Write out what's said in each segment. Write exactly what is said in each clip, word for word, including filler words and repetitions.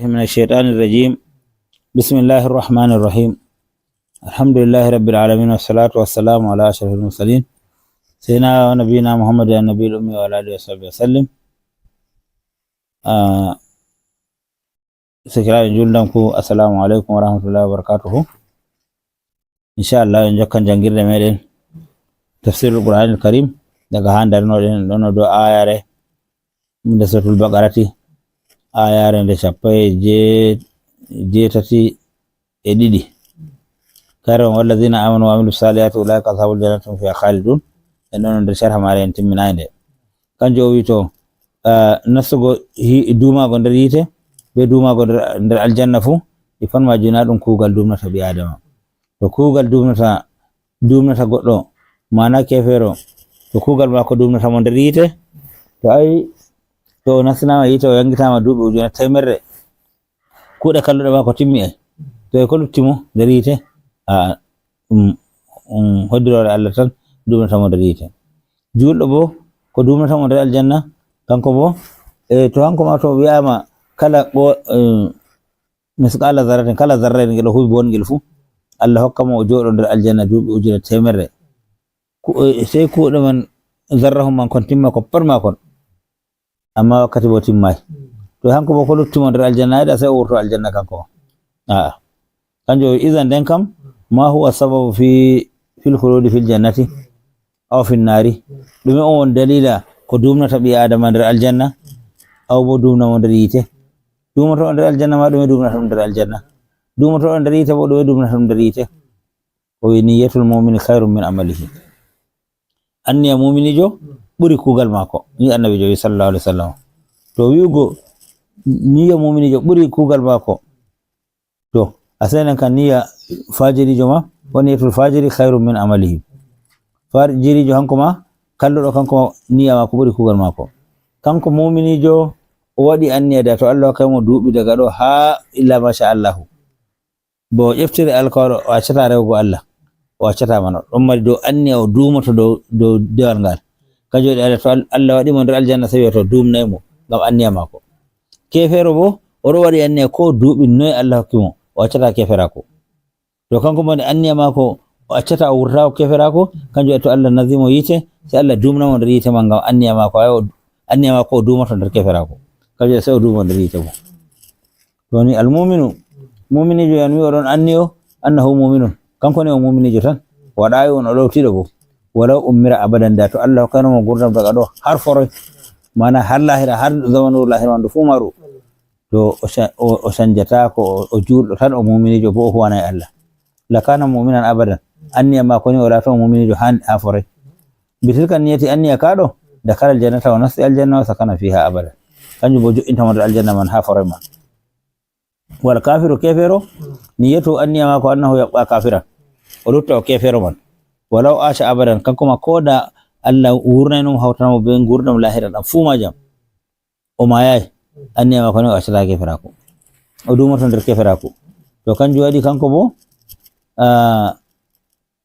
من الشيطان الرجيم. بسم الله الرحمن الرحيم. الحمد لله رب العالمين، والصلاة والسلام على أشرف المرسلين، سيدنا ونبينا محمد النبي الأمي وعلى آله وصحبه وسلم. Ah, sakiraaɓe juldanku, assalamu aleykum wa rahmatullahi wa barakatuhu. Inchallah, en jokkan janngirde meɗen tafsirul Qur'anil Karim, daga haa darinoɗen ɗon dow ayare nde Suratul Baqarati, ayare nde cappo e jee-, jeetati e ɗiɗi. Kare on, "Wallazina amanu wa amilu salihati ulaika ashabul jannati hum fiha khalidun." En ɗon nder sharha mare, en timminaay nde. Kanjum o wi to, ah, nastugo hi-, duumaago nder yiite, be duumaago nder, nder aljanna fuu, ɗi pat majji na ɗum kuugal duumnata ɓii Aadama. To kuugal duumnata, duumnata goɗɗo, maana keefeero, to kuugal maako duumnata mo nder yiite, to ay, to o nastinaama yiite, o yanngitaama duuɓi ujune teemerre, kuuɗe kalluɗe maako timmi ay. To e ko lutti mo nder yiite? Aa, ɗum, ɗum hoddiroore Allah tan duumnata mo nder yiite. Juulɗo boo, ko duumnata mo nder aljanna, kanko boo, e to hanko ma to wi'aama kala ko, eh, misqala zarratin, kala zarrayel ngel o huwi bongel fuu, Allah hokka mo o jooɗo nder aljanna duuɓi ujune teemerre. Ku-, eh, sey kuuɗe man, zarrahun man kon timma ko pat maakon. Amma wakkati boo timmaay. To hanko boo ko lutti mo nder aljanna, ay da sey o wurto aljanna kanko. Aa. Kanjum o, idan nden kam, ma huwa sababu fi, fil khuludi fil jannati aw fin nari? Ɗume on woni dalila ko duumnata ɓii Aadama nder aljanna, aw boo duumna mo nder yiite? Duumotooɗo nder aljanna ma, ɗume duumnata ɗum nder aljanna? Duumotooɗo nder yiite boo, ɗume duumnata ɗum nder yiite? O wi, "Niyyatul mu'mini khairun min amalihi." Anniya muuminiijo ɓuri kuugal maako. Ni Annabiijo wi, sallallahu alaihi wasallam. To wi'ugo niyya muuminiijo ɓuri kuugal maako, to, a senen kan niyya fajiriijo ma, "Wa niyyatul fajiri khairun min amalihi." Fajiriijo hanko ma, kalluɗo kanko ma, niyya maako ɓuri kuugal maako. Kanko muuminiijo, o waɗi anniya da to Allah hokkay mo duuɓi daga ɗo haa illa masha Allahu. Bo o ƴeftiri alkawal, o accataa rewugo Allah. O accataa man. O ɗon mari dow anniya o duumoto dow, dow dewal ngal. Kanjum waɗi Allah, to Al-, Allah waɗi mo nder aljanna, sey wi'a to duumnay mo ngam anniya maako. Keefeero bo, o ɗo waɗi anniya ko duuɓi noy Allah hokki mo, o accataa keeferaaku. To kanko mo woni anniya maako, o accataa, o wurtaako keeferaaku, kanjum waɗi to Allah nazi mo yiite, sey Allah duumna mo nder yiite man ngam anniya maako, ay o, anniya maako o duumoto nder keeferaaku. Kanjum waɗi sey o duumo nder yiite bo. Woni almuminu, muminiijo, yan wi oɗon anniyo, annahu muminun. Kanko ne o muminiijo tan. Waɗaayi on o ɗowtiiɗo bo. Walaw ummira abadan, da to Allah hokkano mo gurdam daga ɗo har foroy. Maana har lahira, har zamanu lahira wondu fuu maru. To o ca-, o, o canjataako, o, o juulɗo tan, o muminiijo bo o huwanay Allah. Lakana muminan abadan. Anniya maako ni o laato muminiijo haa, haa foroy. Bi tilka niyati, anniya kaa ɗo, dakhala aljannata, o nasti aljanna, o sakana fiha abada. Kanjum bo jo'inta mo nder aljanna man haa foroy man. Wal kafiru, keefeero, niyatu, anniya maako, annahu yabqa kafiran. O lutta o keefeero man. Walaw asha abadan, kanko ma ko da Allah wurnay mo, hawtana mo be nguurdam lahira ɗam fuu majam. O maayaay. Anniya maako ni o accataa keeferaaku. O duumoto nder keeferaaku. To kanjum waɗi kanko bo, ah,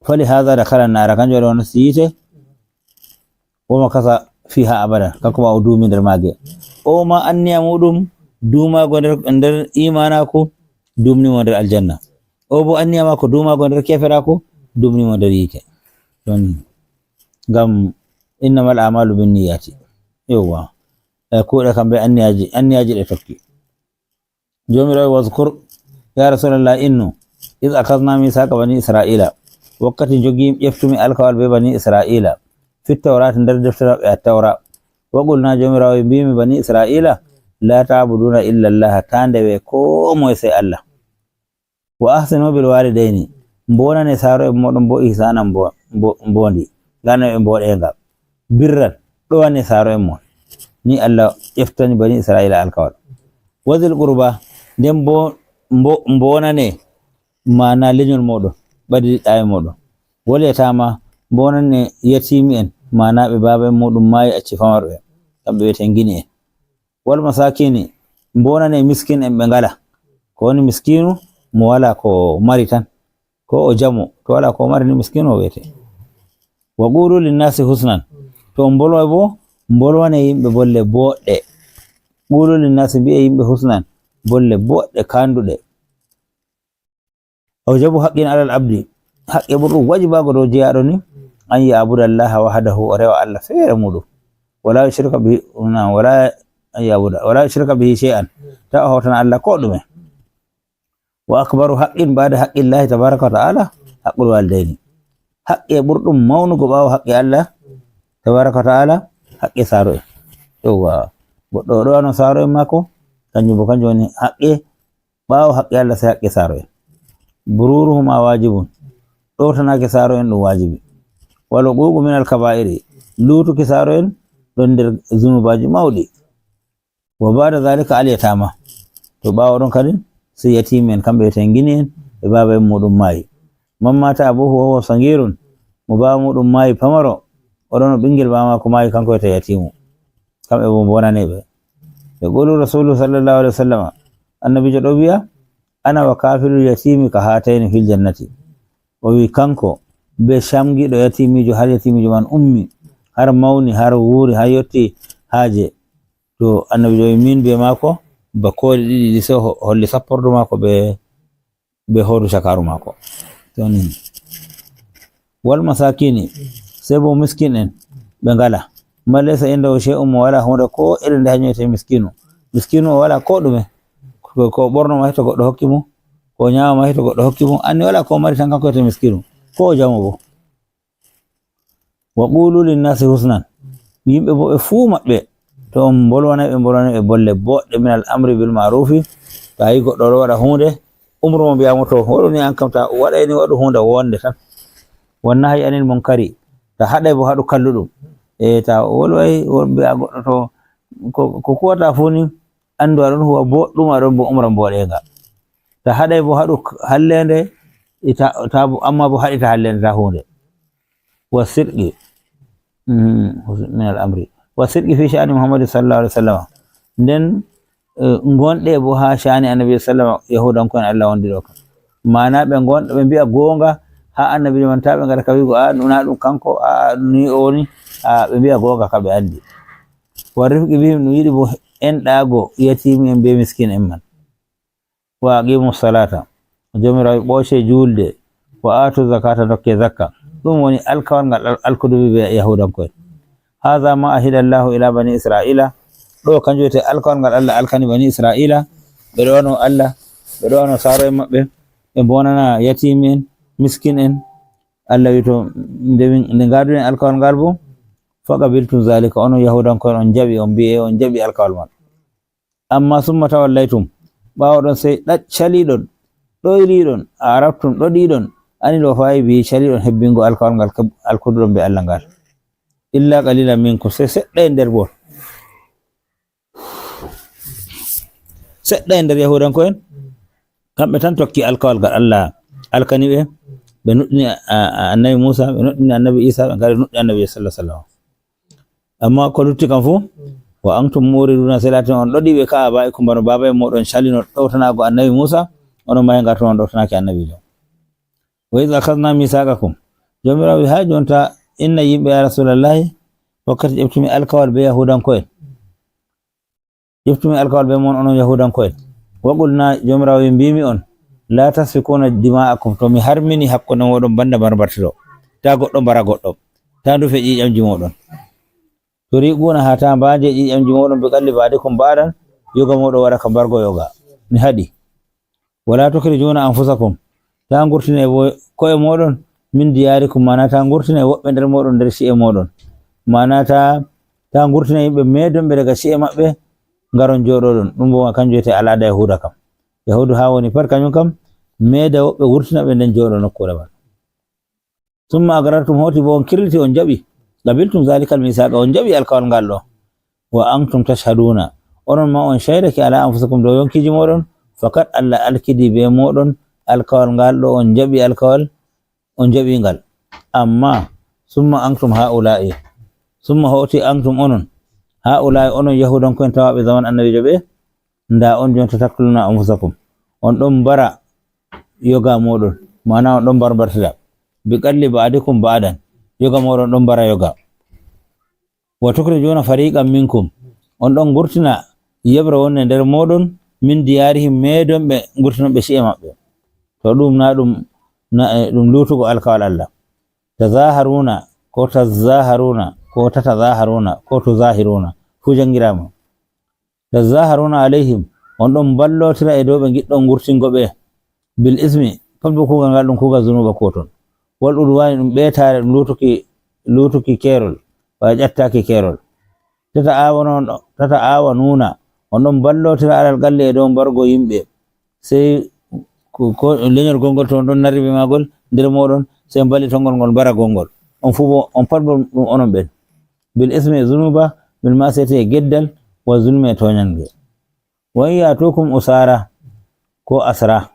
fali haza dakhala nara, kanjum waɗi o nasti yiite, wa makasa fiha abada, kanko ma o duumi nder maage. O ma anniya muɗum duumaago nder, nder imanaaku, duumni mo nder aljanna. O bo anniya maako duumaago nder keeferaaku, duumni mo nder yiite. Ɗon ngam innamal a'malu binniyati. Yowwa. E kuuɗe kam be anniyaaji, anniyaaji ɗe tokki. Joomiraawo, wazkur, ya Rasulallah, innu, iz akhadna mithaqa bani Isra'ila, wakkati jogi, ƴeftumi alkawal be bani Isra'ila, fit tawrati, nder deftere maɓɓe at-tawra. Wa qulna, Joomiraawo, mbimi bani Isra'ila, la ta'buduna illa Allah, ta ndewe ko moye sey Allah. Wa ahsinu bil walidayni, mbonane saaro'en moɗon bo ihsanan mbo-, mbo-, mbondi, ngana ɓe mboɗeeŋga. Birran, ɗowane saaro'en mon. Ni Allah ƴeftani bani Isra'ila alkawal. Wa dhil qurba, nden bo mbo-, mbonane, maana lenyol moɗon, ɓadidiɗɗaaɓe moɗon. Wal yatama, mbonane yatiimi'en, maana ɓe baaba'en muɗum maayi acci famarɓe, kamɓe wi'ete ngini'en. Wal masakini, mbonane miskin'en ɓe ngala. Ko woni miskinu? Mo wala ko mari tan. Ko o jamo, to wala ko mari ni miskinu o wi'ete. Wa qulu linnasi husnan. To on mbolwa bo, mbolwane yimɓe bolle boɗɗe. Qulu linnasi, mbi'e yimɓe husnan. bolle boɗɗe kanduɗe. Awjabu haqqin alal abdi, haqqe ɓurɗum wajibaago dow jeyaaɗo ni, an ya'buda Allaha wahdahu, o rewa Allah feere muɗum. Wala yushrika bihi, na, wala an ya'buda, wala yushrika bihi shay'an, ta o hawtana Allah ko ɗume. Wa akbaru haqqin ba'da haqqillahi tabaraka wa ta'ala, haqqul walidayni. Haqqe ɓurɗum mawnugo ɓaawo haqqe Allah tabaraka wa ta'ala, haqqe saaro'en. Yawwa, goɗɗo o ɗowano saaro'en maako, kanjum bo kanjum woni haqqe ɓaawo haqqe Allah, sey haqqe saaro'en. Bururuhuma wajibun, ɗowtanaaki saaro'en ɗum wajibi. Wal uququ minal kaba'iri, luutuki saaro'en ɗon nder zunubaaji mawɗi. Wa ba'da zalika al yatama, to ɓaawo ɗon kadin, sey yatiim'en, kamɓe wiyete ngini'en, ɓe baaba'en muɗum maayi. Man mata abuhu wa huwa sangirun, mo baaba muɗum maayi pamaro, o ɗon o ɓingel, baaba maako maayi, kanko wiyete yatiimu. Kamɓe bo bonaneɓe. Yaqulu rasulu sallallahu alaihi wasallama, annabijo ɗo wiya, ana wa kafilul yatimi ka hatayni fil jannati. O wi kanko be camgiɗo yatimijo, har yatimijo man ummi, har mawni, har wuuri, har yotti haaje. To annabijo wi min be maako, ba kooli ɗiɗi ɗi, sey ho-, holli sappordu maako be, be hoodu cakaru maako. To ni. Wal masakini, sey bo miskin en, ɓe ngala. Man laysa indahu shay'un, mo wala hunde ko iri nde hanyoyte miskinu. Miskinu o wala ko ɗume. Ko, ko ɓorno ma hito goɗɗo hokki mo, ko nyama ma hito goɗɗo hokki mo. Anni wala ko mari tan kanko wiyete miskinu. Ko o jamo bo. Wa qulu linnasi husnan. Yimɓe bo ɓe fuu maɓɓe, to on mbolwanay ɓe, mbolwanay ɓe bolle boɗɗe, min al amri bil ma'rufi. To a yi goɗɗo ɗo waɗa hunde, umro mo, mbiya mo, to, waɗu ni, an kam ta waɗay ni, waɗu hunde wonde tan. Wan nahyi anil munkari. Ta haɗay bo haɗu kalluɗum. E ta wolway, won mbiya goɗɗo to, ko, ko kuwata fuu ni, andu aɗon huwa boɗɗum, aɗon bo umra mboɗeŋga. Ta haɗay bo haɗu k-, hallende, ita, ta bo, amma bo haɗita hallende, ta hunde. Wa sidqi, mm, min al amri. Wa sidqi fi sha'ni Muhammadin sallallahu alaihi wasallam. Nden, eh, ngonɗe bo ha sha'ni Annabi sallallahu alaihi wasallam, Yahudanko'en Allah wondi ɗo kam. Maana ɓe ngon-, ɓe mbi'a goonga ha Annabi man, ta ɓe ngara ka wi'ugo, "A, na ɗum kanko, a, ni o woni." A, ɓe mbi'a goonga ka ɓe andi. Wa rifqi bihim, ɗum yiɗi bo enɗaago yatiimi en be miskin en man. Wa aqimu salata, Joomiraawo ɓooce juulde, wa aatu zakata, dokke zakka. Ɗum woni alkawal ngal al-, alkuduɓe be Yahudanko'en. Hadha ma ahida Allahu ila bani Isra'ila. Ɗo kanjum wiyete alkawal ngal Allah alkani bani Isra'ila. Ɓe ɗowano Allah, ɓe ɗowano saaro'en maɓɓe, ɓe bonana yatiimi en, miskin en. Allah wi to nde min, nde ngaduɗen alkawal ngal bo, fa qabiltum zalika, onon Yahudanko'en on jaɓi, on mbi'e on jaɓi alkawal man. Amma summa tawallaytum, ɓaawo ɗon sey ɗa-, caliɗon, ɗoyliɗon, a arabtum, ɗoɗiɗon, ani ɗo faayi bi caliɗon hebbingo alkawal ngal kab-, alkuduɗon be Allah ngal. Illa qalilan minkum, sey seɗɗa e nder bo. Seɗɗa e nder Yahudanko'en, kamɓe tan tokki alkawal ngal Allah alkani ɓe, ɓe nuɗɗini a, a, Annabi Musa, ɓe nuɗɗini Annabi Isa, ɓe ngari nuɗɗi Annabi sallallahu alaihi wasallam. Amma ko lutti kam fu, wa antum muriduna, sey latin on ɗoɗiɓe ka aba'ikum, bano baaba en moɗon calino ɗowtanago Annabi Musa, onon ma ngarton on ɗowtanaki Annabijo. Wa iz akhadna misaqakum. Joomiraawo wi, ha jonta, inna yimɓe, ya Rasulallahi, wakkati ƴeftumi alkawal be Yahudanko'en. Ƴeftumi alkawal be mon, onon Yahudanko'en. Wa qulna, Joomiraawo wi, mbimi on, la tasfikuna dima'akum, to mi harmini hakkunde moɗon banda barbartiro. Ta goɗɗo mbara goɗɗo. Ta ndufe ƴiƴamji moɗon. Turiquna, ha ta mbaaje ƴiƴamji moɗon, bi qalli ba'dikum ba'dan, yoga moɗon waɗa ka mbargo yoga. Mi haɗi. Wala tukhrijuna anfusakum, ta ngurtine bo ko'e moɗon, min diyarikum, mana ta ngurtine woɓɓe nder moɗon nder ci'e moɗon. Mana ta, ta ngurtine yimɓe meedonɓe daga ci'e maɓɓe, ngaron jooɗoɗon. Ɗum bo kanjum wiyete al'ada Yahuda kam. Yahudu ha woni pat kanjum kam, meeda woɓɓe, wurtina ɓe, nden jooɗo nokkuure man. Summa aqrartum, hoti bo on kirliti, on jaɓi. Qabiltum zalikal misaqa, on jaɓi alkawal ngal ɗo. Wa antum tashhaduna, onon ma on shaidake ala anfusakum, dow yonkiji moɗon, fakat Allah alkidi be moɗon alkawal ngal ɗo, on jaɓi alkawal, on jaɓi ngal. Amma, summa antum haula'i, summa hoti antum onon, haula'i onon Yahudanko'en tawaɓe zaman Annabijo ɓe, nda on jonta taqtuluna anfusakum. On ɗon mbara yoga moɗon, ma'ana on ɗon barbartira. Bi qalli ba'dikum ba'dan, yoga moɗon ɗon mbara yoga. Wa tukhrijuna fariqan minkum, on ɗon ngurtina yeɓre wonde nder moɗon, min diyarihim, meedon ɓe ngurtinon ɓe ci'e maɓɓe. To ɗum na ɗum, na, eh, ɗum luutugo alkawal Allah. Tazaharuna, ko tazaharuna, ko tatazaharuna, ko tuzahiruna, fuu janngiraama. Tazaharuna alayhim, on ɗon mballotira e dow ɓe ngiɗɗon ngurtingo ɓe. Bil ismi, pat bo kuugal ngal ɗum kuugal zunuuba kuwoton. Wal udwani, ɗum ɓeetaare, ɗum luutuki, luutuki keerol, wa ƴattaaki keerol. Tata awanon, tata awanuna, on ɗon mballotira alal qalli e dow mbargo yimɓe. Sey ko, ko lenyol gongol to on ɗon narri be maagol nder mooɗon, sey mballitongol ngol mbaragol ngol. On fuu bo, on pat bo ɗum onon ɓen. Bil ismi e zunuuba, bil ma'siyati e geddal, wa zulmi e tooñange. Wa in ya'tukum usara, ko asra.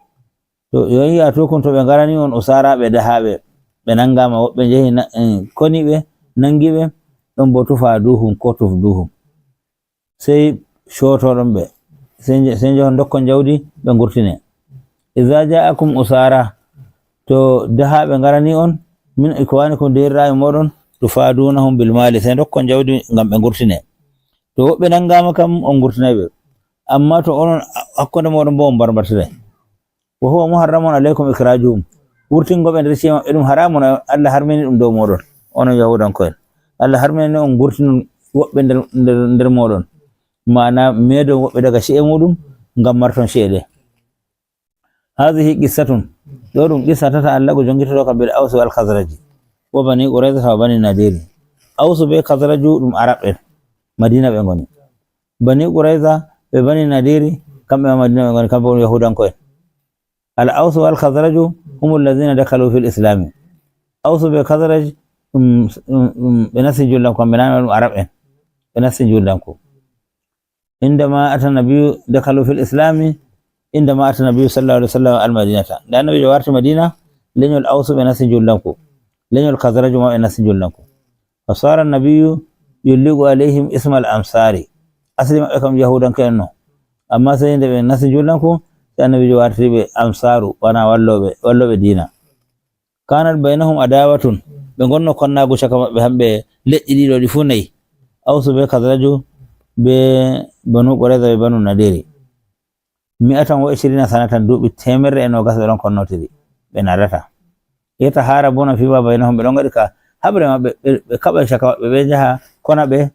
To, wa in ya'tukum, to ɓe ngarani on usara, ɓe dahaaɓe, ɓe nanngaama, woɓɓe njehi na-, eh, koni ɓe, nanngi ɓe, ɗon bo tufaduhum, ko tufduhum. Sey cootoɗon ɓe, sey nje-, sey njehon ndokkon jawdi, ɓe ngurtine. Iza ja'akum usara, to dahaaɓe ngarani on, min ikwanikum, deerɗiraaɓe mooɗon, tufadunahum bil mali, sey ndokkon jawdi ngam ɓe ngurtine. To woɓɓe nanngaama kam, on ngurtinay ɓe. Ammaa to onon hakkunde mooɗon boo, on mbarmbartiray. Wa huwa muharramun alaykum ikhrajuhum. Wurtingo ɓe nder ci'e maɓɓe ɗum haramun, Allah harmini ɗum dow mooɗon, onon Yahuudanko'en. Allah harminani on ngurtinon woɓɓe nder, nder, nder mooɗon. Ma'ana, meedon woɓɓe daga ci'e muuɗum ngam marton ceede. Haadhihi qissatun. Ɗo ɗum qissa tata Allah ko jonngitotooka bil Awsi wal Khazraji. Wa Bani Qurayzata wa Bani Nadiri. Awsu be Khazraju ɗum Arab'en. Madiina ɓe ngoni. Bani Qurayza be Bani Nadiri, kamɓe ma Madiina ɓe ngoni, kamɓe woni Yahuudanko'en. Al Awsu wal Khazraju humul ladhina dakhalu fil Islami. Awsu be Khazraj, ɗum, ɗum, ɗum ɓe nasti juldanku, kamɓe nani ɗum Arab'en. Ɓe nasti juldanku. Indama ata nabiyyu dakhalu fil Islami, indama ata nabiyyu sallallahu alaihi wasallam al Madinata. Nde Annabiijo warti Madiina, lenyol Awsu ɓe nasti juldanku. Lenyol Khazraju ma ɓe nasti juldanku. Fa sara nabiyyu yulliqu alayhim ismal ansari. Asli maɓɓe kam Yahuudanko'en no. Amma sey nde ɓe nasti juldanku, sey Annabiijo wartiri ɓe Ansaru, wana wallooɓe, wallooɓe diina. Kanat baynahum adawatun, ɓe ngonno konnaagu caka maɓɓe, hamɓe leƴƴi ɗiɗo ɗi fuu nayi. Awsu be Khazraju be Banu Qurayza be Banu Nadiri. Mi'atan wa ishirina sanatan, duuɓi teemerre e noogas ɓe ɗon konnotiri, ɓe nadataa. Yataharabuna fima baynahum, ɓe ɗon ngaɗi ka haɓre maɓɓe, ɓe, ɓe kaɓa caka maɓɓe, ɓe njaha kona ɓe,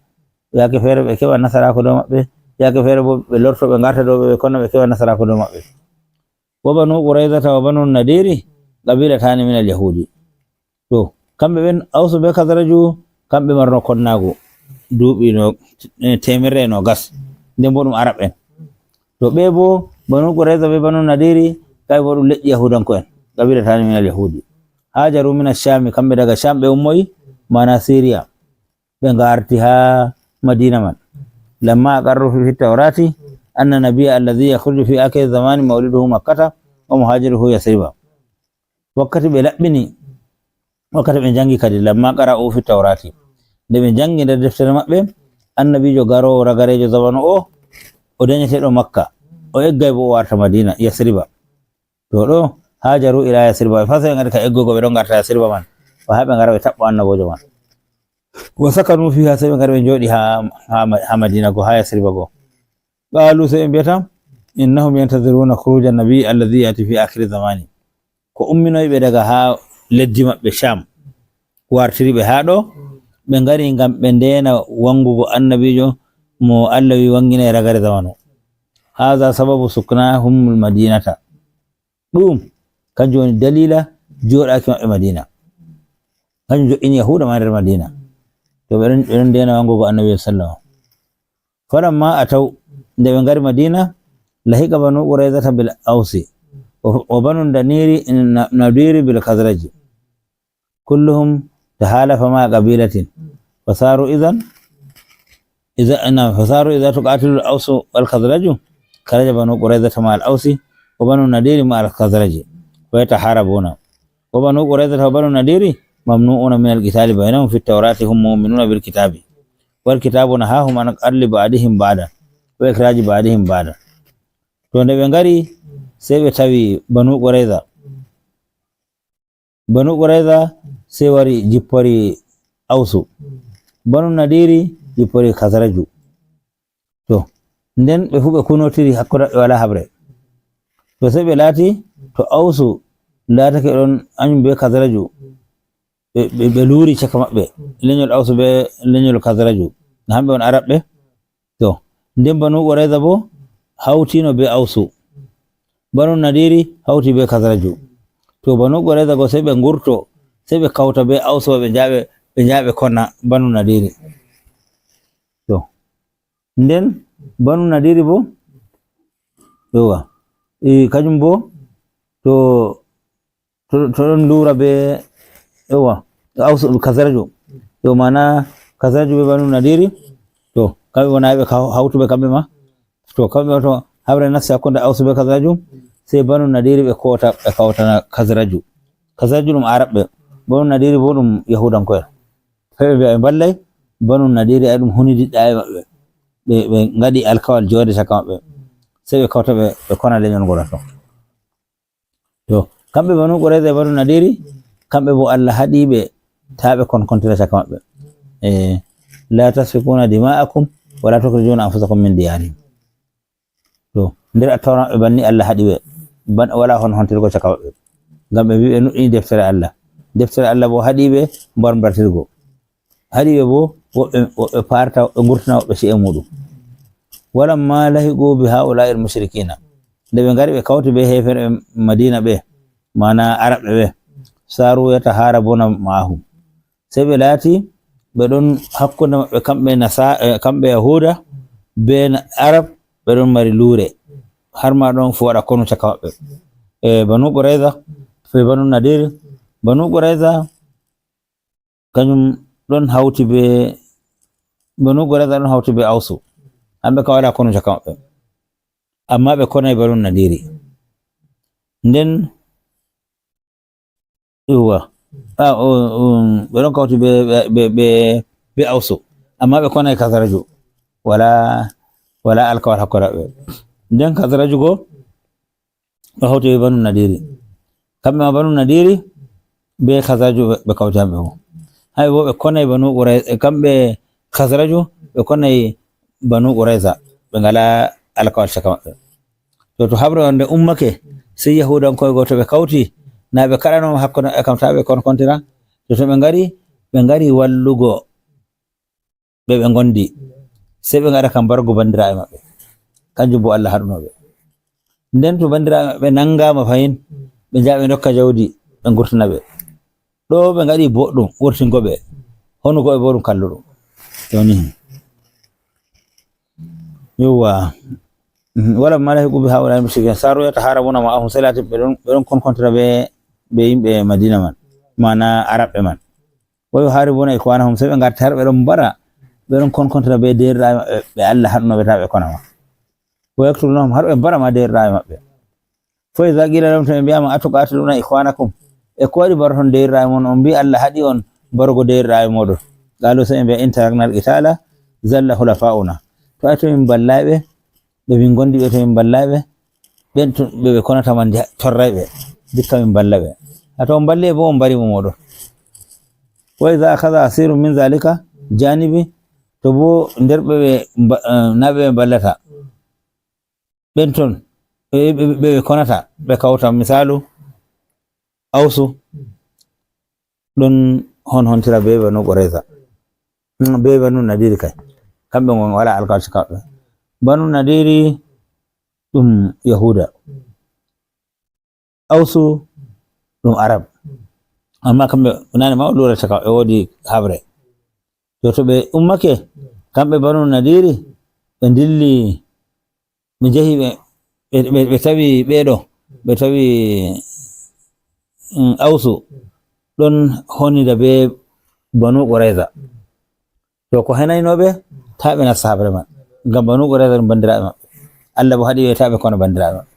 yaake feere ɓe keɓa nasaraaku dow maɓɓe, yaake feere boo ɓe lorto ɓe ngarta dow ɓe, ɓe konna ɓe keɓa nasaraaku dow maɓɓe. Wa Banu Qurayzata wa Banu Nadiri qabilataani minal Yahudi. To, kamɓe ɓen, Awsu be Khazraju, kamɓe marno konnaagu duuɓi no, eh, teemerre e noogas, nden boo ɗum Arab'en. To, ɓe boo, Banu Qurayza be Banu Nadiri, kamɓe boo ɗum leƴƴi Yahuudanko'en, qabilataani minal Yahudi. Hajaru mina Shami, kamɓe daga Sham ɓe ummoyi, maana Siriya. Ɓe ngarti haa Madiina man. Lamma aqarru fi, fi Tawrati, anna nabiyya alladhi yakhruju fi akhiri zamani mawliduhu Makkata wa muhajiruhu Yasriba. Wakkati ɓe laɓɓini, wakkati ɓe njanngi kadi, lamma qara'u fi Tawrati, nde ɓe njanngi nder deftere maɓɓe, Annabiijo garoowo ragareejo zamanu o, o danyeteeɗo Makka, o eggay bo o warta Madiina, Yasriba. To ɗo, hajaru ila Yasriba, ɓe faa sey ɓe ngari ka eggugo, ɓe ɗon ngarta Yasriba man, ba haa ɓe ngara ɓe taɓɓo Annaboojo man. Wa sakanu fiha, sey ɓe ngari ɓe njooɗi haa, haa Ma-, haa Madiina go, haa Yasriba go. Qalu, sey ɓe mbiyata, innahum yantaziruna khuruja nabi alladhi yati fi akhiri zamani. Ko umminoyi ɓe daga haa leddi maɓɓe Sham, wartiri ɓe haa ɗo, ɓe ngari ngam ɓe ndeena wangugo Annabiijo mo Allah wi wanginay ragare zamanu. Hadha sababu suknahumul Madinata. Ɗum, kanjum woni daliila jooɗaaki maɓɓe Madiina. Kanjum jo'ini Yahuuda ma nder Madiina. To ɓe ɗon, ɓe ɗon ndeena wangugo Annabi sallama. Falamma ataw, nde ɓe ngari Madiina, lahiqa Banu Qurayzata bil Awsi, wa, wa Banu Daniri, na-, Nadiri bil Khazraji. Kulluhum tahalafa ma'a qabilatin. Fasaru idhan, idha, na, fasaru idha tuqatilu al-Awsu wal Khazraju, kharaja Banu Qurayzata ma'a al-Awsi, wa Banu Nadiri ma'a al-Khazraji, wa yataharabuna. Wa Banu Qurayzata wa Banu Nadiri mamnu'una min al-qitali baynahum fi at-Tawrati, hum mu'minuna bil kitabi. Wal kitabu nahahum an qatli ba'dihim ba'dan, wa ikhraji ba'dihim ba'dan. To nde ɓe ngari, sey ɓe tawi Banu Qurayza. Banu Qurayza sey wari jippori Awsu. Banu Nadiri jippori Khazraju. To, Nden ɓe fuu ɓe kunotiri hakkunde maɓɓe walaa haɓre. To sey ɓe laati, to Awsu laatake ɗon anyum bee Kazraju, ɓe, ɓe, ɓe luuri caka maɓɓe, lenyol Awsu bee lenyol Kazraju, na hamɓe on Arabɓe. To, nden Banu Qurayza boo hawtino bee Awsu. Banu Nadiri hawti bee Kazraju. To, Banu Qurayza go sey ɓe ngurto, sey ɓe kawta bee Awsu, ɓe njaha ɓe, ɓe njaha ɓe kona Banu Nadiri. To, nden Banu Nadiri boo, yowa, e, kajum boo, to, to, to ɗon luura bee, yowa, Awsu, Kazraju. Yo, maana Kazraju bee Banu Nadiri, to, kamɓe wona ɓe kaw-, hawtuɓe kamɓe ma. To, kamɓe to haɓre nasti hakkunde Awsu bee Kazraju, sey Banu Nadiri ɓe koota, ɓe kawtana Kazraju. Kazraju ɗum Arabɓe, Banu Nadiri boo ɗum Yahuudanko'en. Sey ɓe mbi'a ɓe mballay Banu Nadiri, ay ɗum hunidiɗɗa e maɓɓe. Ɓe, ɓe ngaɗi alkawal joonde caka maɓɓe. Sey ɓe kawta ɓe, ɓe kona lenyol ngol ton. To, kamɓe Banu Qurayza e Banu Nadiri, kamɓe boo Allah haɗi ɓe taa ɓe konkontira caka maɓɓe. E, "La tasfikuna dima'akum wa la tukhrijuna anfusakum min diyarikum." To, nder Attawra maɓɓe banni Allah haɗi ɓe, ban-, walaa honhontirgo caka maɓɓe. Ngam ɓe mbi'i ɓe nuɗɗini deftere Allah. Deftere Allah boo haɗi ɓe mbarmbartirgo. Haɗi ɓe boo, woɓɓe, woɓɓe paarta, woɓɓe ngurtina, woɓɓe ci'e muuɗum. "Walamma lahiqu bi ha'ula'il mushrikina." Nde ɓe ngari ɓe kawti bee heeferɓe Madiina ɓe, maana Arabɓe ɓe, "saru yataharabuna ma'ahum." Sey ɓe laati, ɓe ɗon hakkunde maɓɓe kamɓe Nasa-, eh, kamɓe Yahuuda bee na-, Arab, ɓe ɗon mari luure. Har ma ɗon fuu waɗa konu caka maɓɓe. E, Banu Qurayza, fe Banu Nadiri, Banu Qurayza, kanyum ɗon hawti bee, Banu Qurayza ɗon hawti bee Awsu. Hamɓe kam walaa konu caka maɓɓe. Ammaa ɓe konay Banu Nadiri. Nden, yowwa. Ah, o, um, ɓe ɗon kawti bee, bee, bee, bee Awsu. Ammaa ɓe konay Kazraju. Walaa, walaa alkawal hakkunde maɓɓe. Nden Kazraju go, ɓe hawti bee Banu Nadiri. Kamɓe ma Banu Nadiri bee Khazraju ɓe, ɓe kawti hamɓe boo. Hamɓe boo ɓe konay Banu Qurayza, kamɓe Khazraju ɓe konay Banu Qurayza. Ɓe ngalaa alkawal caka maɓɓe. To, to haɓre on nde ummake, sey Yahuudanko'en go to ɓe kawti, na ɓe kaɗano hakkunde maɓɓe kam taa ɓe konkontira? To, to ɓe ngari, ɓe ngari wallugo ɓe ɓe ngondi, sey ɓe ngaɗa ka mbargo banndiraaɓe maɓɓe. Kanjum boo Allah haɗuno ɓe. Nden to banndiraaɓe maɓɓe nanngaama fahin, ɓe njaha ɓe ndokka jawdi, ɓe ngurtina ɓe. Ɗo ɓe ngaɗi boɗɗum, wurtingo ɓe. Honugo ɓe boo ɗum kalluɗum. Jooni. Yowwa. Mhm. "Walamma lahiqu bi ha'ula'il mushrikin, saru yataharabuna ma'ahum." Sey laati ɓe ɗon, ɓe ɗon konkontira be, be yimɓe Madina man, maana Arabɓe man. "Wa yuharibuna ikhwanahum," sey ɓe ngarti har ɓe ɗon mbara, ɓe ɗon konkontira be deerɗiraaɓe maɓɓe, ɓe Allah haɗuno ɓe taa ɓe kona ma. "Wa yaqtulunahum," har ɓe mbara ma deerɗiraaɓe maɓɓe. "Fa iza qila lahum," to ɓe mbi'aama, "Atuqatiluna ikhwanakum," e ko waɗi mbaroton deerɗiraaɓe mon, on mbi'i Allah haɗi on mbarugo deerɗiraaɓe mooɗon? "Qalu," sey ɓe mbi'a, "In taraknal qitala zalla khulafa'una." To ay to min mballay ɓe, ɓe min ngondi ɓe, to min mballay ɓe, ɓen to ɓe, ɓe konata man nja-, torray ɓe, ndikka min mballa ɓe. A to on mballi ɓe boo, on mbari mo mooɗon. "Wa iza akhadha asirun min zalika janibi," to boo nder ɓe, ɓe mba-, eh, na ɓe, ɓe mballata. Ɓen ton, ɓe, ɓe, ɓe, ɓe konata, ɓe kawta. Misaalu, Awsu ɗon honhontira be Banu Qurayza. Mm, be Banu Nadiri kay. Kamɓe ngon wala alkawal caka maɓɓe. Banu Nadiri ɗum Yahuuda. Awsu ɗum Arab. Amma kamɓe nane ma o lura caka, ɓe woodi haɓre. To, to ɓe ummake, kamɓe Banu Nadiri, ɓe ndilli, ɓe njehi, ɓe, ɓe, ɓe, ɓe tawi ɓeeɗo, ɓe tawi, mm, Awsu ɗon honida be Banu Qurayza. To, ko henayno ɓe, taa ɓe nasta haɓre man. Ngam Banu Qurayza ɗum banndiraaɓe maɓɓe. Allah bo haɗi ɓe taa ɓe kona banndiraaɓe maɓɓe.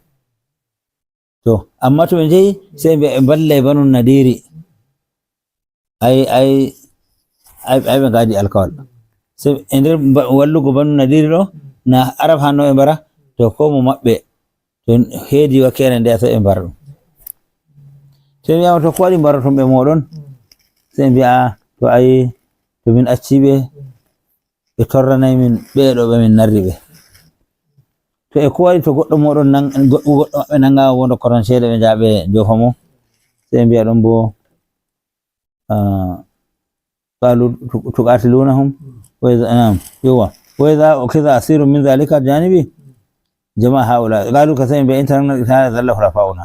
To, amma to ɓe njehi, sey ɓe, ɓe mballay Banu Nadiri. Ay, ay, ay, ay, ɓe ngaadi alkawal. Sey e nder mba-, wallugo Banu Nadiri ɗo, na Arab hanno ɓe mbara, to, ko mo maɓɓe, to heedi wakkeere nde, sey ɓe mbara ɗum. Sey mi wi'aama, to, ko waɗi mbaroton ɓe mooɗon? Sey mbi'a, to, ay, to min acci ɓe, ɓe torranay min ɓeeɗo ɓe min narri ɓe. To e ko waɗi to goɗɗo mooɗon nan-, goɗɗo, goɗɗo maɓɓe nanngaama wonde koton ceede ɓe njaha ɓe joofa mo, sey ɓe mbiya ɗon bo, ah, قالوا تقاتلونهم وإذا، نعم، يوا، وإذا أخذ أسير من ذلك الجانب جمع هؤلاء. قالوا كثيرا بأن تركنا القتال ذل خلفاؤنا.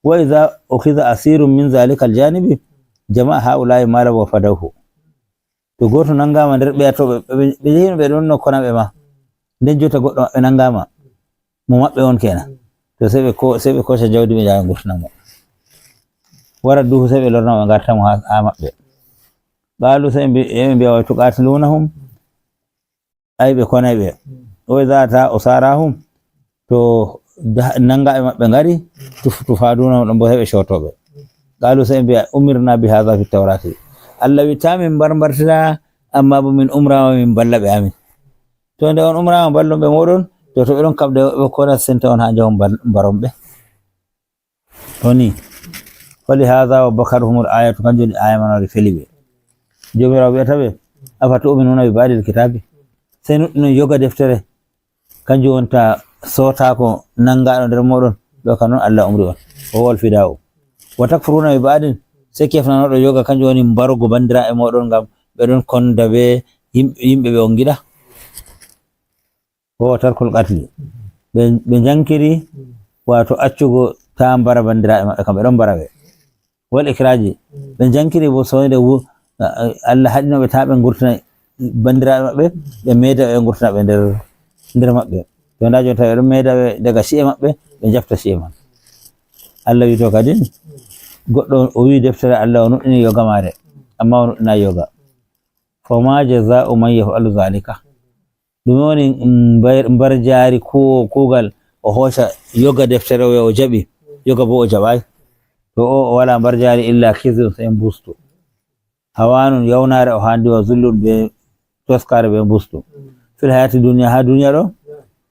وإذا أخذ أسير من ذلك الجانب جمع هؤلاء مالا وفدوه. To gooto nanngaama nder ɓeya to ɓe, ɓe, ɓe jehino ɓe ɗon no kona ɓe ma. Nden jota goɗɗo maɓɓe nanngaama. Mo maɓɓe on kenan. To sey ɓe ko-, sey ɓe kooca jawdi ɓe njaha ɓe ngurtina mo. Wara duhu sey ɓe lorna mo ɓe ngarta mo haa, haa maɓɓe. Qaalu sey ɓe mbi-, ɓe mbiya, "Wa tuqatilunahum?" Ay ɓe konay ɓe. "Wa idha ata usarahum?" To da-, nanngaaɓe maɓɓe ngari, tuf-, tufadunahum ɗon bo heɓe cootooɓe. Qaalu sey ɓe mbiya, "Umirna bi hadha fi tawrati." Allah wi' taa min mbar-, mbartira, amma bo min umraama min balla ɓe amin. To nde on umraama ballon ɓe mooɗon, to, to ɓe ɗon kaɓde ɓe kona sente on haa njahon mbar-, mbaron ɓe. To ni, fali hadha wa bakarhumul ayatu, kanjum woni aya man wari feli ɓe. Joomiraawo wi'ata ɓe, "Afa tu'minuna bi ba'dil kitabi?" Sey nuɗɗinon yoga deftere, kanjum wonta sootaako nanngaaɗo nder mooɗon, ɗo ka non Allah umri on. O wol fida'u. "Wa takfuruna bi ba'din?" Sey kefnanoɗo yoga, kanjum woni mbarugo banndiraaɓe mooɗon ngam ɓe ɗon konda be yim-, yimɓe ɓe on ngiɗa. Wa tarkul qatli. Ɓe, ɓe njankiri, wato accugo taa mbara banndiraaɓe maɓɓe kam, ɓe ɗon mbara ɓe. Wal ikraji. Ɓe njankiri bo soyde wu-, a-, a-, Allah haɗino ɓe taa ɓe ngurtina banndiraaɓe maɓɓe, ɓe meeda ɓe ngurtina ɓe nder, nder maɓɓe. To ndaa jooni tawi ɓe ɗon meeda ɓe daga ci'e maɓɓe, ɓe njafta ci'e man. Allah wi' to kadin, goɗɗo o wi' deftere Allah o nuɗɗini yoga maare, amma o nuɗɗinaay yoga. Fama jaza'u man yaf'alu zalika. Ɗume woni, mm, mbar-, mbarjaari ku-, kuugal o hooca yoga deftere o, o jaɓi, yoga bo o jaɓaay? To o, o walaa mbarjaari illa khizyun, sey mbustu. Hawanun, yawnaare o haandi, wa zullun, be toskaare be mbustu. Fil hayati dunya, haa duniya ɗo,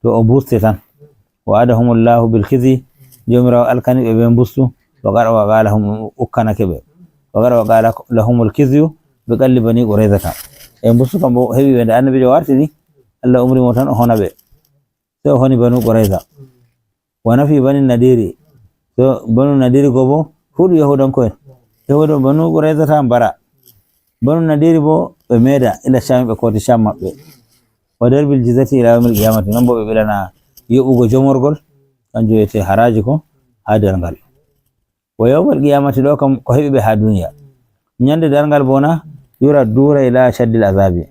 to o mbuste tan. Wa'adahumullahu bil khizyi, Joomiraawo alkani ɓe be mbustu, wa qad waqa lahum, ukkanake ɓe. Wa qad waqa lahumul khizyu bi qatli bani Qurayzata. E mbustu kam bo heɓi ɓe nde annabiijo wartiri, Allah umri mo tan o hona ɓe. Sey o honi banu Qurayza. Wa nafi bani Nadiri. To banu Nadiri go bo, fuu ɗum Yahuudanko'en. Yahuuda banu Qurayzata mbara. Banu Nadiri bo ɓe meeda ila Shami, ɓe kooti Sham maɓɓe. Wa darbil jizyati ila yawmil qiyamati, non bo ɓe ɓilana yoɓugo jomorgol, kanjum wi'ete haraaji ko haa darngal. Wa yawmal qiyamati ɗo kam ko heɓi ɓe haa duniya. Nyande darngal bo na yura dura ila ashaddil azabi.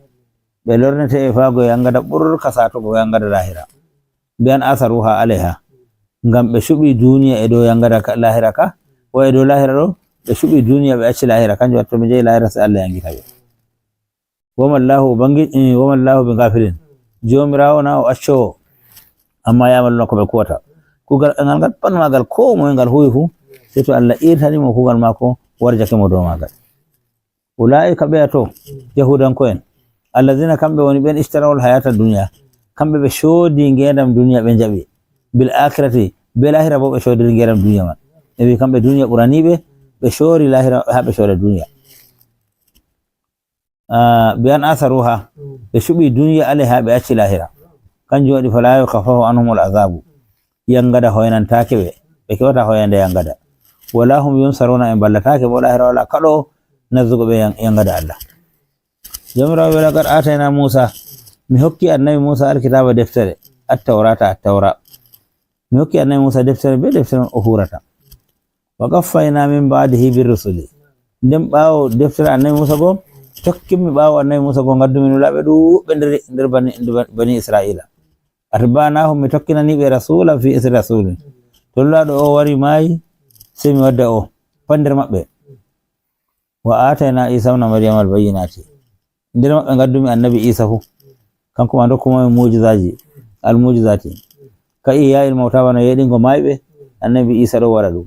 Ɓe lornete e faago yangada ɓurka saatugo yangada lahira. Bi an asaruha alaiha. Ngam ɓe suɓi duniya e dow yangada ka, lahira ka, wa e dow lahira ɗo, ɓe suɓi duniya ɓe acci lahira, kanjum watta ɓe njehi lahira sey Allah yangita ɓe. Wamallahu Ubangiji, eh, wamallahu bi gafilin. Joomiraawo na o accoowo, amma ya'maluna ko ɓe kuwata. Kuugal ngal, ngal pat maagal, ko moye ngal huwi fu, sey to Allah irtani mo kuugal maako, warjake mo dow maagal. Ula'ika ɓeya to, Yahuudanko'en, allazina kamɓe woni ɓen ishtarawul hayata duniya, kamɓe ɓe coodi ngeendam duniya ɓe njaɓi, bil akhirati, be lahira bo ɓe coodiri ngeendam duniya man. Ɓe wi kamɓe duniya ɓurani ɓe, ɓe coori lahira haa ɓe cooda duniya. Ah, bi an asaruha, ɓe suɓi duniya alaiha ɓe acci lahira. Kanjum waɗi fala yukhaffafu anhumul azabu. Yangada hoynantaake ɓe, ɓe keɓata hoynande yangada. Wala hum yunsaruna, ɓe mballataake bo lahira wala kaɗo nazzugo ɓe yang-, yangada Allah. Joomiraawo wi'i, "Laqad aatayna Muusa," mi hokki annabi Muusa alkitaaba deftere, at-tawrata, at-tawra. Mi hokki annabi Muusa deftere be deftere on o huurata. Wa qaffayna min ba'dihi bir rusuli. Nden ɓaawo deftere annabi Muusa go, tokkinmi ɓaawo annabi Muusa go, ngaddumi nulaaɓe ɗuuɗɓe nder, nder bani, nder bani Isra'iila. Atba'nahum, mi tokkinani ɓe rasulan fi isri rasulin. To nulaaɗo o wari maayi, sey mi wadda o, pat nder maɓɓe. Wa atayna Isa ibn Maryam al-bayyinati. Nder maɓɓe ngaddumi annabi Isa fu. Kanko ma ndokkumi mu'jizaaji, al-mu'jizaati. Ka ihya'il mawta, bana yeɗingo maayɓe, annabi Isa ɗo waɗa ɗum.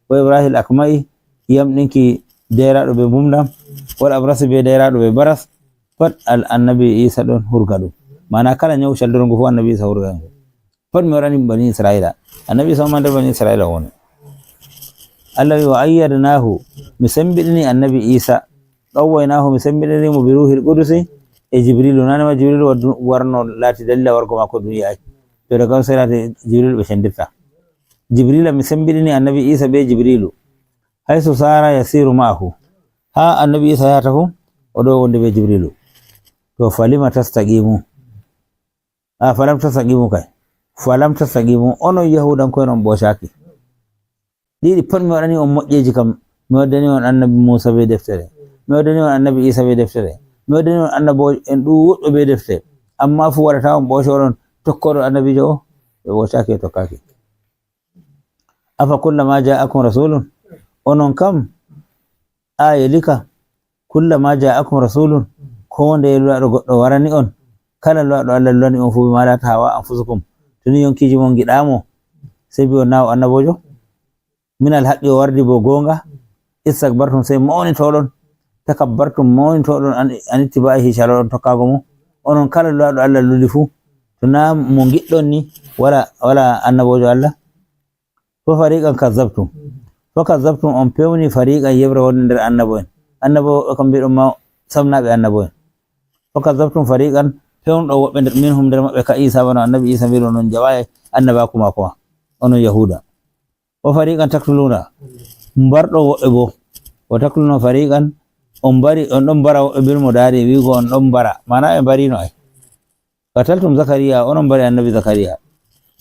Wa ibrahil akma'i, yamɗinki deeraaɗo be mbumndam, wal abrasi be deeraaɗo be baras, pat al-, annabi Isa ɗon hurga ɗum. Maana kala nyawu caldorngu fu annabi Isa hurgan ngu. Foti mi waɗani bani Isra'iila. Annabi Isa ma nder bani Isra'iila o woni. Allah wi, "Wa ayyadnahu," mi sembiɗini annabi Isa. "Qawwaynaahu," mi sembiɗini mo, "bi ruuhil qudusi," e Jibriilu. Naane ma Jibriilu waddu-, warno laati dalila wargo maako duniya. To daga on siraati Jibrilu ɓe cendirta. Jibrila mi sembiɗini annabi Isa be Jibrilu. Haysu sara yasiru ma'ahu. Ha annabi Isa yahata fu, o ɗo wonde be Jibrilu. To falima tastaqimu. A falam tastaqimu kay. Falam tastaqimu. Onon Yahudanko'en on ɓocaaki. Ɗiɗi pat mi waɗani on moƴƴeeji kam. Mi waddani on annabi Muusa be deftere. Mi waddani on annabi Isa be deftere. Mi waddani on annaboo'en ɗuuɗɓe be deftere. Amma fu waɗata on ɓoco oɗon tokkoɗo annabiijo o. Ɓe ɓocaaki, ɓe tokkaaki. Afa kullama ja'akum rasulun. Onon kam, a yelika. Kullama ja'akum rasulun. Ko nde lulaɗo goɗɗo warani on. Kala lulaɗo Allah lulani on fu bima la tahawa anfusukum. To ni yonkiiji mon ngiɗamo. Sey bi on na o annaboojo. Minal haqqi o wardi bo goonga. Istakbartum sey mawnitoɗon. Takabbartum mawnitoɗon an, an ittiba'ihi caloɗon tokkago mo. Onon kala lulaɗo Allah luli fu. To na mo ngiɗɗon ni wala, wala annaboojo Allah. Fa fariqan kazzabtum. Fa kazzabtum on pewni fariqan yeɓre wonde nder annabo'en. Annabo woɓɓe kam mbiɗon ma samnaɓe annabo'en. Fa kazzabtum fariqan pewnuɗo woɓɓe nder minhum nder maɓɓe ka Isa bana annabi Isa mbiɗon on jaɓayi annabaku mako ma. Onon Yahuda. Wa fariqan taqtuluna. Mbarɗo woɓɓe bo. Wa taqtuluna fariqan on mbari, on ɗon mbara woɓɓe bil mo dari wi'ugo on ɗon mbara. Mana ɓe mbarino ay. Qataltum Zakariya, onon mbari annabi Zakariya.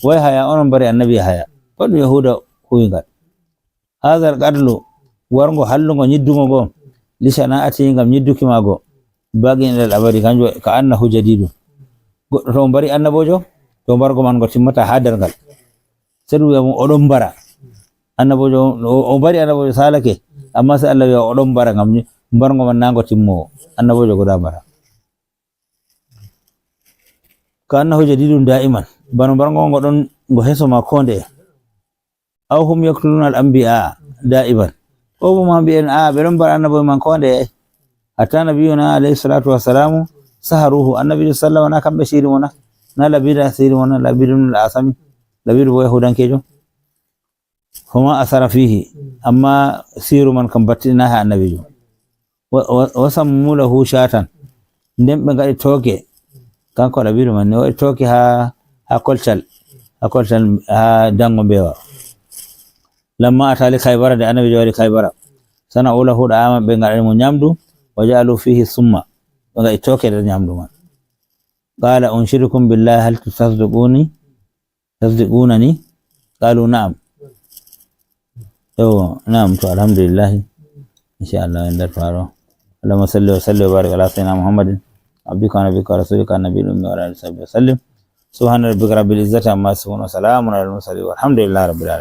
Wa Yahaya, onon mbari annabi Yahaya. Ko ɗum Yahuda huwi ngal. Hadha al-qatlu, wargo hallugo nyiddugo go, li shana'ati ngam nyidduki mago. Baqin ila al-abadi, kanjum ka annahu jadidun. Goɗɗo to o mbari annabojo, to mbargo man go timmata ha dargal. Sai ɗum wi'a mo o ɗon mbara. Annabojo o, o mbari annabojo salake, amma sai Allah wi'a o ɗon mbara ngam ni mbargo man na ngo timmowo. Annabojo go da mbara. Ka annahu jadidun da'iman. Bano mbargo ngo ɗon ngo heso ma ko ndeye. Aw hum yaqtuluna al-anbiya da'iman. Ko bo ma mbi'en a ɓe ɗon mbara annabo'en man ko ndeye. Hatta nabiyuna alayhi salatu wassalamu saharuhu. Annabi sallallahu alaihi wasallam na kamɓe siri mo na. Na Labida siri mo na, Labidun al-Asami. Labidu bo Yahudankejo. Fama asara fihi. Amma siru man kam battinai ha annabijo. Wa, wa, wa sammu lahu shatan. Nden ɓe ngaɗi tooke. Kanko Labidu man ne o waɗi tooke ha, ha koltal. Ha koltal ha dango mbewa. Lamma ata li Khaybara, nde annabijo wari Khaybara. Sana'u lahu da'aman, ɓe ngaɗani mo nyamdu. Wa ja'alu fihi summa. Ɓe ngaɗi tooke nder nyamdu man. Qala unshidukum billahi hal tasdiquni, tasdiqunani? Qalu na'am. Yo, na'am, to alhamdulillah. Insha Allah en darto haro. Allahumma salli wa sallim wa barik ala sayyidina Muhammadin abdika wa nabiyyika wa rasulika annabiyil ummi wa ala alihi wa sahbihi wa sallim. Subhana rabbika rabbil izzati amma yasifun wa salamun alal mursalin walhamdulillahi rabbil alamin.